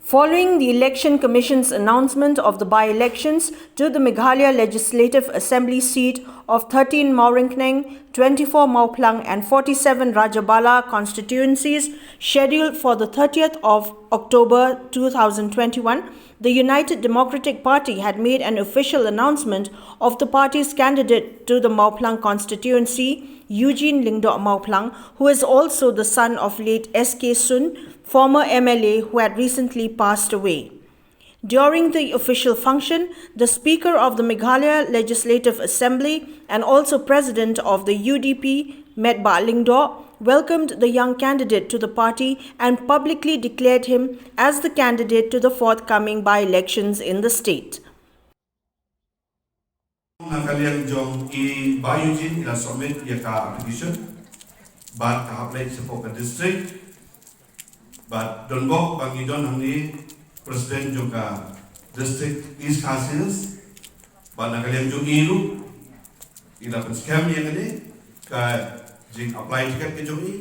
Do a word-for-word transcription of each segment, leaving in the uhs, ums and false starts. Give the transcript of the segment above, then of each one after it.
Following the Election Commission's announcement of the by-elections to the Meghalaya Legislative Assembly seat of thirteen Mawryngkneng, twenty-four Mawphlang and forty-seven Rajabala constituencies scheduled for the thirtieth of October two thousand twenty-one, the United Democratic Party had made an official announcement of the party's candidate to the Mawphlang constituency, Eugene Lyngdoh Mawphlang, who is also the son of late S K Sun, former M L A who had recently passed away. During the official function, the Speaker of the Meghalaya Legislative Assembly and also President of the U D P, Metbah Lyngdoh, welcomed the young candidate to the party and publicly declared him as the candidate to the forthcoming by-elections in the state. Na ka liang jong i Bah Eugene i la submit ïa ka application bad ka hap leit shapoh ka district. Bad don bok ba ngi don hangne, president jong ka district East Khasi Hills. Bad na ka liang jong i ruh i la pynskhem ïa kane ka jing apply ticket ka jong i.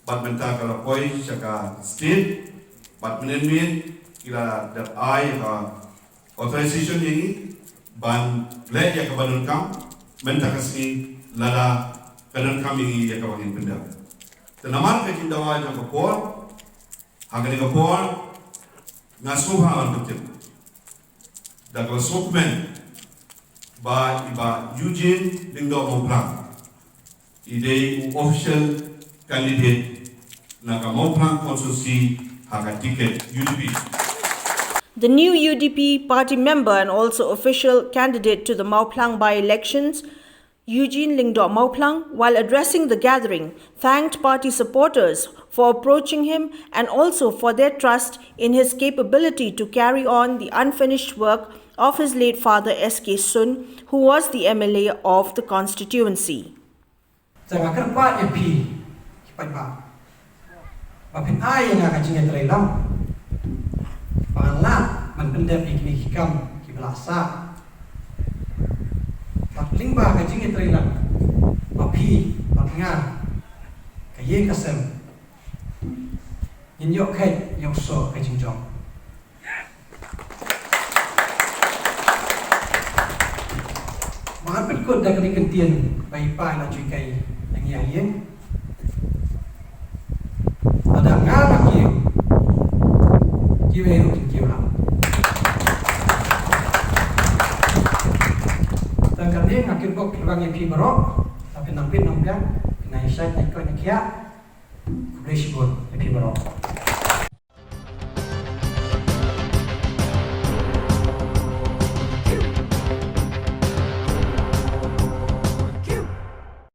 Bad mynta ka la poi sha ka state. Bad mynnin mynnin ki la dep ai ka authorization ïa ngi ban leh ïa kaba donkam mynta ka sngi, lada ka donkam ïa ngi ïa kaba ngin pyndep. Te namar ka jingdawa jong ka por, ha kane ka por nga sngewbha ban pyntip da kaba sngewkmen ba i Bah Eugene Lyngdoh Mawphlang i dei u official candidate na ka Mawphlang constituency ha ka ticket U D P. The new U D P party member and also official candidate to the Mawphlang by-elections, Eugene Lyngdoh Mawphlang, while addressing the gathering, thanked party supporters for approaching him and also for their trust in his capability to carry on the unfinished work of his late father S K Sun, who was the M L A of the constituency. Te nga kyrpad ïa phi ki paidbah ba phin ai ïa nga ka jingïatreilang ba ngan lah ban pyndep ïa kine ki kam kiba la sah. Bad lyngba ka jingïatreilang ba phi bad nga, ka ïing ka sem, ngin ïoh kheit ïoh soh ka jingjop. Ba ngan pynkut da kane ka ktien ba i Pa i la ju kai ïa ngi ha ïing. Lada nga ngam kiew, kiwei ruh kin kiew lang. Tang kane nga kyrkhu kyrpang ïa phi baroh, ba phin nang peit nang biang, phin nang ïa shait nang koit nang khiah. Khublei shibun ïa phi baroh.